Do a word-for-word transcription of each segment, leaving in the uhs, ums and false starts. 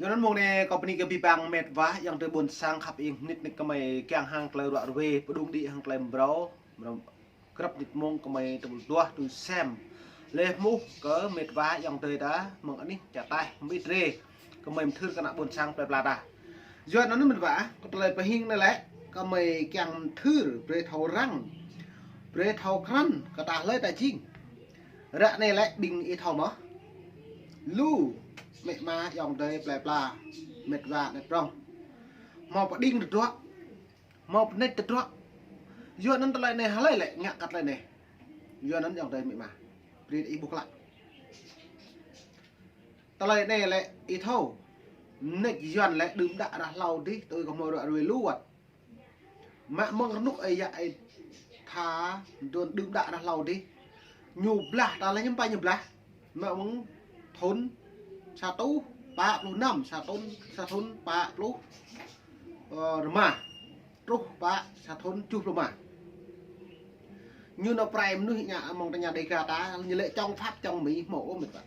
Yua anăn mông anei kâo bni kơ bi băng mĭt wa ayŏng adei ƀuôn sang khăp ing hnĭt nik kơ mei kiăng hŏng klei ruă ruê, pơdŭng đĭ hŏng klei mrâo, mrâo grăp hnĭt mông kơ mei tơl duah tui sem. Leh mơh kơ mĭt wa ayŏng adei ta mơ̆ng anih ča taih mĭt rê, kơ mei mthưr kơ ană ƀuôn sang plei pla ta. Yua anăn mĭt wa, kơ tơlơi pơhing anei lĕ, kơ mei kiăng mthưr, brei thâo răng, brei thâo krăn, kơ ta hlei ta jing. Ră anei lĕ ƀing ih thâo mơh. Lu, mĭt wa ayŏng adei plei pla, mĭt wa anei prŏng. Mâo pơđing tơdruă, mâo pơnêč tơdruă. Yua anăn tơlơi anei hlei lĕ ngă kơ tơlơi anei. Yua anăn ayŏng adei mĭt wa. Brei ih ƀuh klă. Tơlơi anei lĕ ih thâo. Mnêč Yuăn lĕ đưm đă ară hlâo dih, tui kơ mâo ruă ruê lu wăt. Mă mơ̆ng rnuk ơi yă ơi tha, mduôn đưm đă ară hlâo dih. Ñu blah ta leh hiưm pă ñu blah. Mă mơ̆ng thŭn sa êtuh pă pluh năm, sa thŭn, sa thŭn pă pluh, ơ, rơma. Truh pă sa thŭn kjuh pluh êma. Ñu nao prai mnuih ñă mơ̆ng tơña Đêga ta, ñu lĕ chống Pháp chống Mỹ mâo ôh mĭt wa.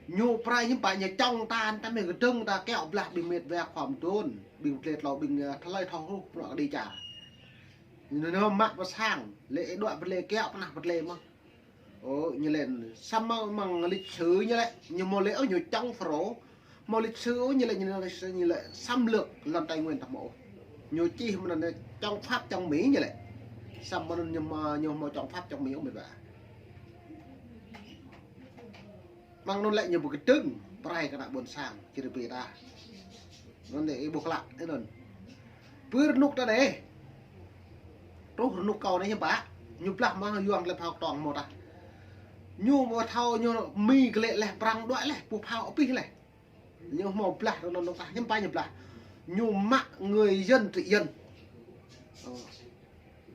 Ñu prai hiưm pă ñu chống ta, ta mơ̆ng kdơ̆ng ta kiăng blah ƀing mĭt wa khua mduôn, ƀing tlê tlâo ƀing, ơ, tơlơi thâo hluh prŏng kđi čar. Ñu nao mă pơ sang, lĕ ih đuaĭ pơ tlê kiăng pơnah pơ tlê mơh. Ơ, ñu lĕ, samơ̆ mơ̆ng lịch sử ñu lĕ, ñu mâo lĕ, ơ, ñu chống Pharaoh, mâo lịch sử, ơ, ñu lĕ, ñu lĕ, lịch sử ñu lĕ xâm lược lăn Tây Nguyên ta mâo. Ñu čih mơ̆ng anăn chống Pháp chống Mỹ ñu lĕ. Samơ̆ mơ̆ng anăn ñu mâo, ñu mâo chống Pháp chống Mỹ ôh mĭt wa. Mơ̆ng anăn lĕ ñu bi kdơ̆ng, prai kơ ană ƀuôn sang, čri bi ta. Anăn lĕ ih ƀuh klă, ih anăn. Pơ rnuk ta anei. Truh rnuk kâo anei hiưm pă. Ñu blah mă Yuăn lĕ phao ktong mâo ta. Ñu mâo thâo ñu Mi klĕ leh Prăng đuaĭ leh, pô phao apih leh. Ñu mâo blah rnuk ta, hiưm pă ñu blah. Ñu mă người dân trị dân. Ơ.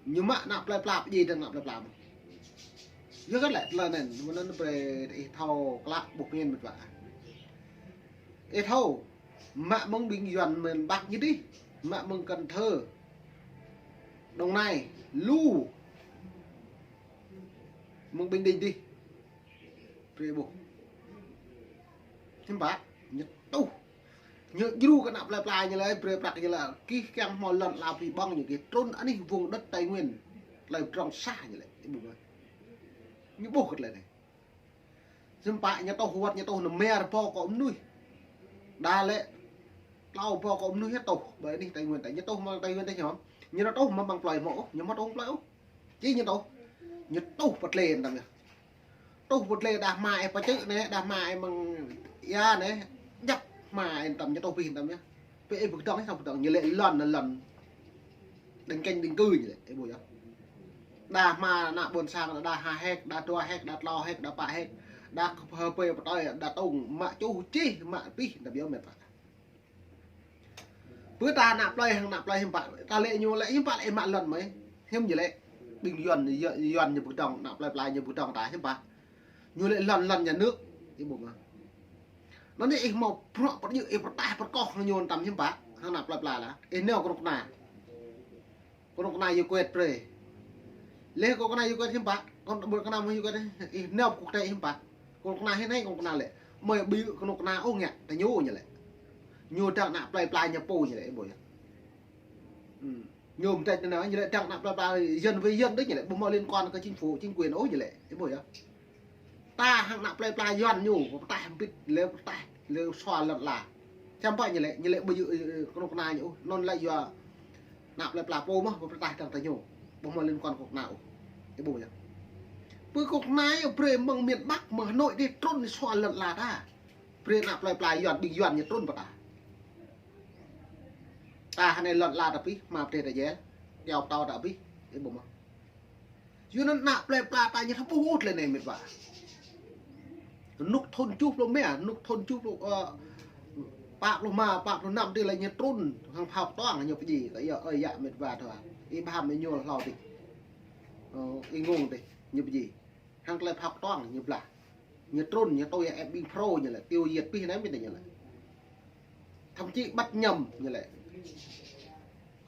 Ñu mă ană plei pla pơjing dơ̆ng ană plei pla mơh. Yua kơ lĕ tơlơi anăn, mơ̆ng anăn brei ih thâo klă ƀuh ngăn mĭt wa. Ih thâo, mă mơ̆ng ƀing Yuăn miền Bắc ñu dih, mă mơ̆ng Cần Thơ, Đồng Nai, lu. Mơ̆ng Bình Định dih. Brei ƀuh. Hiưm pă, ñu tuh. Ñu djru kơ ană plei pla ñu lĕ, brei prăk ñu lĕ, kih kiăng mâo lăn ala bi ƀơ̆ng ñu kih trŭn anih vùng đất Tây Nguyên. Tơlơi pơdrŏng sah ñu lĕ, ih ƀuh mơh. Ñu ƀuh kơ tơlơi anei. Hiưm pă ñu tuh wăt ñu tuh nao mơ̆ng ƀô̆ kơ mnuih. Đa lĕ, tlâo ƀô̆ kơ mnuih ñu tuh, ƀơi anih Tây Nguyên ta, ñu tuh mơ̆ng Tây Nguyên ta ñu. Ñu nao tuh mơ̆ng ƀăng plei mơh, ñu mâo tuh plei ôh. Či ñu tuh. Ñu tuh pơ tlê tam yơh. Tuh pơ tlê đa hma ih pơčư̆ anei, đa hma ih mơ̆ng ia anei, djăp hma ih tam ñu tuh pih tam yơh. Pơ ih bi kdơ̆ng ih thâo bi kdơ̆ng, ñu lĕ lăn anăn lăn. Định canh định cư ñu lĕ, ih ƀuh yơh. Đa hma ană ƀuôn sang, đa ha héc, đa dua héc, đa tlâo héc, đa pă héc, đa kơ pơ pơ pơtơi, đa tông, mă čuh čih, mă pih, đa biâo mĭt wa. Pơ ta ană plei, hŏng ană plei hiưm pă, ta lĕ ñu lĕ hiưm pă lĕ mă lăn mơh. Hiưm ñu lĕ, ƀing Yuăn, Yuăn ñu bi kdơ̆ng, ană plei pla ñu bi kdơ̆ng ta hiưm pă. Ñu lĕ lăn, lăn nhà nước, ih ƀuh mơh. Anăn anei ih mâo bruă pơdjŭ, ih pơtaih pơrkoh ñu tam hiưm pă, hŏng ană plei pla lah. Ih nao kơ knŭk kna. Kơ knŭk kna Yuăn brei. Leh kơ knŭk kna Yuăn hiưm pă, kơ ƀuôn kna mơ̆ng Yuăn, ih nao kơ kơtei hiưm pă. Kơ knŭk kna hĭn anei kơ knŭk kna lĕ. Mơi bi kơ knŭk kna ôh ngă, ta ñu ñu lĕ. Ñu dăng ană plei pla ñu pô ñu lĕ, ih ƀuh yơh. Hmm. Ñu mdêč anăn ñu lĕ dăng ană plei pla dân với dân đuč ñu lĕ. Ƀu mâo liên quan kơ chính phủ, chính quyền ôh ñu lĕ, ih ƀuh yơh. Ta hŏng ană plei pla Yuăn ñu, pơtaih mbĭt, leh pơtaih, leh sua lăn ala. Hiưm pă ñu lĕ, ñu lĕ ƀu djŏ, ơ, kơ knŭk kna ñu, anăn lĕ yua ană plei pla pô mơh, pơtaih dăng ta ñu. Ƀu mâo liên quan kơ knŭk kna ôh. Ih ƀuh yơh. Pơ kơ knŭk kna ñu brei mơ̆ng miền Bắc, mơ̆ng Hà Nội dih trŭn sua lăn ala ta. Brei ană plei pla Yuăn, ƀing Yuăn ñu trŭn pơ ta. Ta hŏng anei lăn ala ta pih, hma pơdê ta jel, kyâo ptâo ta pih, ih ƀuh mơh. Yua anăn ană plei pla ta ñu thâo ƀuh ôh tơlơi anei mĭt wa. Rnuk thŭn kjuh pluh êma, rnuk thŭn kjuh pluh, ơ, pă pluh êma, pă pluh năm dih lĕ ñu trŭn, hŏng phao ktuang ñu pơjing, kơ yơh, ơi yă mĭt wa thâo. Ih ƀuh mơh ñu hlâo dih. Ơ, ih ngŏng dih, ñu pơjing. Hŏng tơlơi phao ktuang ñu blah. Ñu trŭn, ñu tui ĕp ƀing Phrô ñu lĕ, tiêu diệt pih anei mĭt ñu lĕ. Thậm chí bắt nhầm ñu lĕ.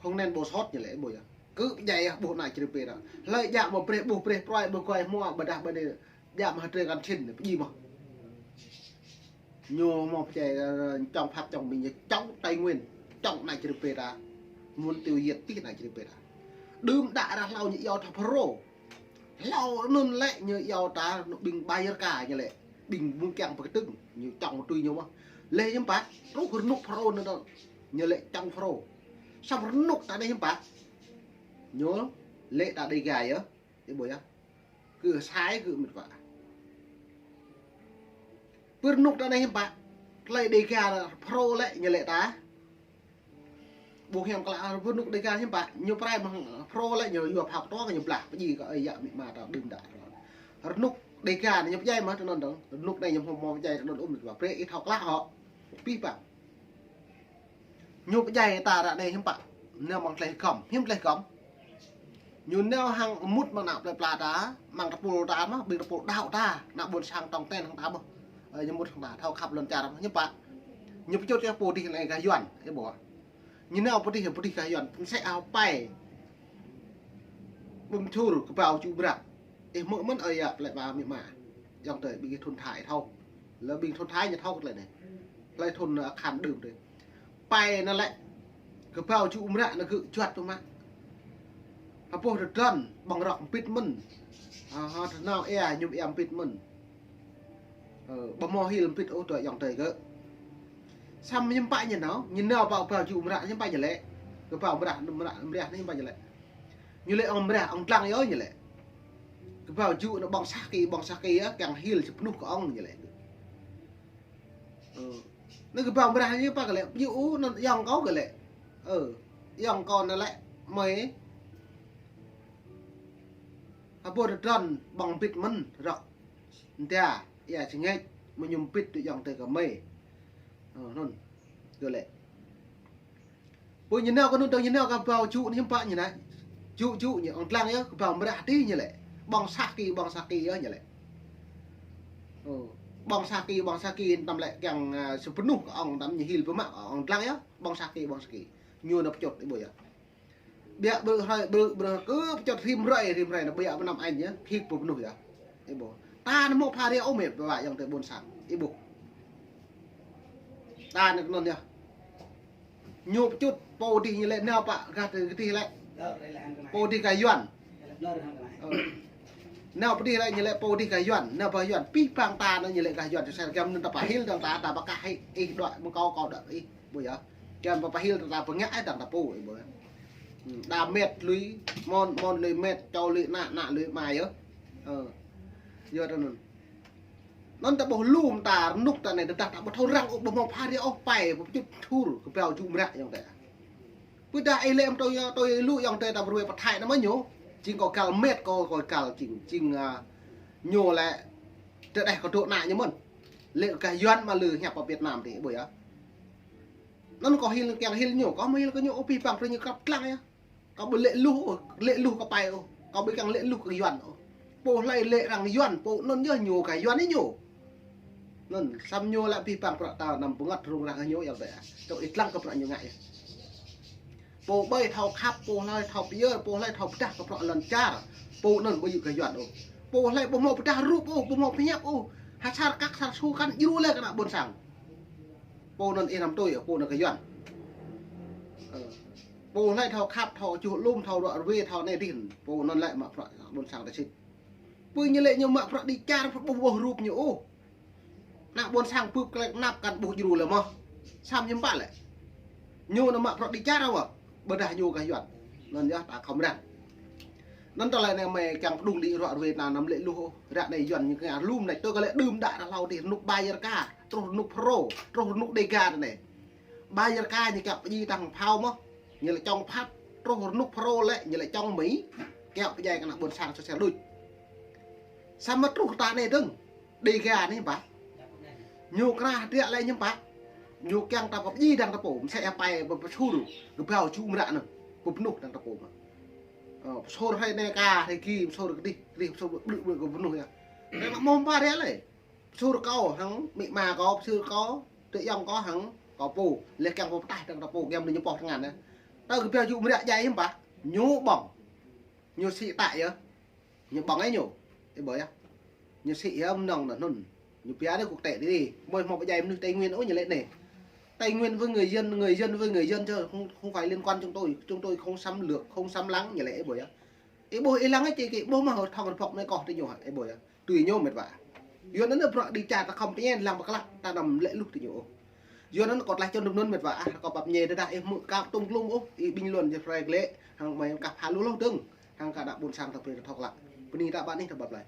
Không nên bỏ sót ñu lĕ, ih ƀuh yơh. Kơ pơdjai yơh, ƀuh ană čri pê ta. Hlei djă mâo brei, ƀuh brei, pruai, ƀuh kuai, hmua, ƀiădah ƀiădah. Djă mâo hơdrei kăn čĭn, pơjing mơh. Ñu mâo pơjai, ơ, chống Pháp chống Mỹ, ñu chống Tây Nguyên, chống ană čri pê ta. Muốn tiêu diệt tih ană čri pê ta. Đưm đă ară hlâo ñu iâu thâo Phrô. Hlâo anăn lĕ ñu iâu ta, ñu ƀing Bayer ka ñu lĕ. Ƀing mơ̆ng kiăng pơkdơ̆ng, ñu chống tui ñu mơh. Leh ñu pă, truh rơnŭk Phrô anăn, ñu lĕ chống Phrô. Săm rơnŭk ta anei ñu pă. Ñu lĕ ta Đêga yơh. Ih ƀuh yơh. Kơ sai kơ mĭt wa. Pơ rơnŭk ta anei hiưm pă. Klei Đêga Phrô lĕ ñu lĕ ta. Ƀuh hiam klă pơ rơnŭk Đêga hiưm pă. Ñu prai mơ̆ng Phrô lĕ ñu yua phao ktuang ñu blah. Pơjing kơ ơi yă amĭ ama ta đưm đă. Rơnŭk Đêga anei ñu pơjai mơh tơ anăn dơ̆ng. Rơnŭk anei ñu mâo mâo pơjai tơ anăn ŭm mĭt wa. Brei ih thâo klă hŏ. Pih pă. Ñu pơjai ta ară anei hiưm pă. Nao mơ̆ng tlei hgăm, hiưm tlei hgăm. Ñu nao hăng mŭt mơ̆ng ană plei pla ta, mơ̆ng tơpul ta mơh, ƀing tơpul đăo ta, ană ƀuôn sang tŏng ten hăng ta mơh. Ơ, ñu mŭt hăng ta, thâo khăp lŏn čar mơh, hiưm pă. Ñu pơčŭt yơh pô dih anei gah Yuăn, ih ƀuh. Ñu nao pô dih, pô dih gah Yuăn, msĕ ao pai. Ƀơ̆ng čhur, kbao čŭ mră. Ih mơ̆ mơ̆n ơi yă plei pla amĭ ama. Ayŏng adei ƀing thŭn Thái thâo. Leh ƀing thŭn Thái ñu thâo kơ tlei anei. Tlei thŭn, ơ, khan đưm dih. Pai anăn lĕ. Kbao čŭ mră anăn gơ̆ juăt tŭ mă. Hơpô tơdrăn ƀơ̆ng rŏk mbĭt mơ̆n. Ơ, hơ, tơnao êa, ñŭm êa mbĭt mơ̆n. Ơ, ƀu mâo hil mbĭt ôh tơ ayŏng adei gơ̆. Săm hiưm pă ñu nao, ñu nao pă kbao čŭ mră hiưm pă ñu lĕ. Kbao mră, mră, mră anei hiưm pă ñu lĕ. Ñu lĕ ŏng mră, ŏng dlăng yơh ñu lĕ. Kbao čŭ anăn ƀơ̆ng sa ki, ƀơ̆ng sa ki yơh, kiăng hil sa pnuh kơ ŏng ñu lĕ. Ơ. Anăn kbao mră ñu pă kơ lĕ, ƀiă ôh, anăn ayŏng kâo kơ lĕ. Ơ, ayŏng kâo anăn lĕ, mơi. Hơpô tơdrăn ƀơ̆ng mbĭt mơ̆n, rŏk. Nda, êa čơngêč, mơ̆ ñu mbĭt tơ ayŏng adei kơ mơi. Ơ, anăn. Kơ lĕ. Pô ñu nao kơ anăn dơ̆ng ñu nao kbao čŭ anei hiưm pă ñu nao. Čŭ čŭ ñu ŏng dlăng yơh, kbao mră dih ñu lĕ. Ƀơ̆ng sa ki, ƀơ̆ng sa ki yơh ñu lĕ. Ơ, ƀơ̆ng sa ki, ƀơ̆ng sa ki, tăm lĕ kiăng, ơ, sa pnuh kơ ŏng tăm ñu hil pơmă ŏng dlăng yơh, ƀơ̆ng sa ki, ƀơ̆ng sa ki. Ñu nao pơčŭt, ih ƀuh yơh. Ƀiă ƀrư̆ hrơi, ƀrư̆, ƀrư̆ kơ pơčŭt rĭm hrơi, rĭm hrơi nao ƀiă mnăm añ yơh, hik pô pnuh yơh. Ih ƀuh. Ta nao mâo phara ôh mĕt wa ayŏng adei ƀuôn sang. Ih ƀuh. Ta nao kơ anăn yơh. Ñu pơčŭt pô dih ñu lĕ nao pă gah dih lĕ. Pô dih gah Yuăn. Ơ. Nao pô dih lĕ ñu lĕ pô dih gah Yuăn. Nao pơ Yuăn. Pih păng ta nao ñu lĕ gah Yuăn. Čô ser giăm anăn ta pahil dơ̆ng ta, ta pơkah ih, ih đuaĭ mơ̆ng kâo, kâo đuaĭ ih. Ƀuh yơh. Kiăng pahil ta pơngă ih dơ̆ng ta pô ih ƀuh yơh. Hmm, đa mĕt lui, mơ̆n, mơ̆n lui mĕt, čô lui ană, ană lui ama yơh. Ơ. Yua tơ anăn. Anăn ta ƀuh lŏm ta rơnŭk ta anei, tơdah ta ƀu thâo răng ôh, ƀu mâo phara ôh, pai, ƀu pơčŭt thur, kbao čŭ mră ayŏng adei. Pơdah ih lĕ mtô yơh, tui lu ayŏng adei ta pơrue pơthai anăn mơ̆ ñu. Jing kâo găl mĕt kâo, kâo găl jing, jing, ơ, ñu lĕ. Tơdah kâo dôk ană ñu mơ̆n. Lĕ gah Yuăn mă lĕ hiăp pơ Việt Nam dih, ƀuh yơh. Anăn kâo hil kiăng hil ñu, kâo mâo hil kơ ñu, ơ, pih păng brei ñu krăp dlăng yơh. Kâo ƀu lĕ luh ôh, lĕ luh kơ pai ôh. Kâo ƀu kiăng lĕ luh kơ Yuăn ôh. Pô hlei lĕ arăng Yuăn, pô anăn yơh ñu gah Yuăn ih ñu. Anăn, săm ñu lĕ pih păng prăk ta nao bơngăt rŭng răng ñu yơh ƀiă. Čô ih dlăng kơ prăk ñu ngă yơh. Pô ƀai thâo khăp, pô hlei thâo pơyơr, pô hlei thâo pơdah kơ prăk lăn čar. Pô anăn ƀu yua gah Yuăn ôh. Pô hlei ƀu mâo pơdah rup ôh, ƀu mâo pơhiăp ôh. Ha sar kăk sar su kăn djru leh kơ ană ƀuôn sang. Pô anăn ih nao tui, pô anăn gah Yuăn. Ơ. Pô hlei thâo khăp, thâo čuh lŏm, thâo ruă ruê, thâo anei dih. Pô anăn lĕ mă prăk ƀuôn sang ta sĭt. Pô ñu lĕ ñu mă prăk dĭ čar, prăk ƀuh ƀuh rup ñu ôh. Ană ƀuôn sang pưp klek năp kăn ƀuh djru leh mơh. Săm hiưm pă lĕ. Ñu nao mă prăk dĭ čar wă. Ƀiădah ñu gah Yuăn. Anăn yơh ta khŏm răng. Anăn ta lĕ anei mơi kiăng pơdŭng dĭ ruă ruê ta nao lĕ luh ôh. Ră anei Yuăn ñu kiăng lŏm anei tơ kơ lĕ đưm đă ta hlâo dih rơnŭk Bayer ka. Truh rơnŭk Phrô. Truh rơnŭk Đêga anei. Bayer ka ñu kiăng pơjing tăng phao mơh. Ñu lĕ chống Pháp, truh rơnŭk Phrô lĕ, ñu lĕ chống Mỹ, kiăng pơdjai kơ ană ƀuôn sang sôsel đuč. Săm mă truh ta anei dơ̆ng, Đêga anei ƀă. Ñu krah hdriă lĕ ñu ƀă. Ñu kiăng ta pơjing dơ̆ng ta pô, msĕ pai pơsur, kbao čŭ mră anăn, pơpnuh dơ̆ng ta pô mă. Ơ, pơsur hrei anei ka, hrei ki, pơsur kdih, kdih, pơsur ƀlư̆ ƀlư̆ kơ pơpnuh yơh. Anei mă mâo pai ria lĕ. Pơsur kâo hăng amĭ ama kâo, pơsur kâo, tơ ayŏng kâo hăng kâo pô, leh kiăng pô pơtaih dơ̆ng ta pô, giăm anei ñu pô tơngan yơh. Tơ kbao čŭ mră djai hiưm pă, ñu ƀơ̆ng. Ñu sĭ tă yơh. Ñu ƀơ̆ng ih ñu. Ih ƀuh yơh. Ñu sĭ yơh mnơ̆ng anăn anăn. Ñu pia đấy quốc tế đi. Mơi mâo ƀu djai mnuih Tây Nguyên ôh ñu lĕ anei. Tây Nguyên với người dân, người dân với người dân chứ không, không phải liên quan chúng tôi. Chúng tôi không xâm lược, không xâm lăng ñu lĕ ih ƀuh yơh. Ih ƀuh ih lăng ih čih kơ ih ƀuh mơh thŏng rơpŏk anei koh ti ñu hă ih ƀuh yơh. Tui ñu mĭt wa. Yua anăn bruă đi čar ta khŏm pơñen lăng ƀă klă ta đăm lĕ luh ti ñu ôh. Yua anăn kâo tlaih čŭn dŭm anăn mĭt wa ah kâo pap ñe tơdah ih hmư̆ kâo tŭm klŭm ôh ih bình luận jih prai lĕ hăng mơi kah pha lu lôh dơ̆ng. Hăng kơ ană ƀuôn sang ta brei ta thâo klă. Bơni ta ƀă anih ta ƀă plei.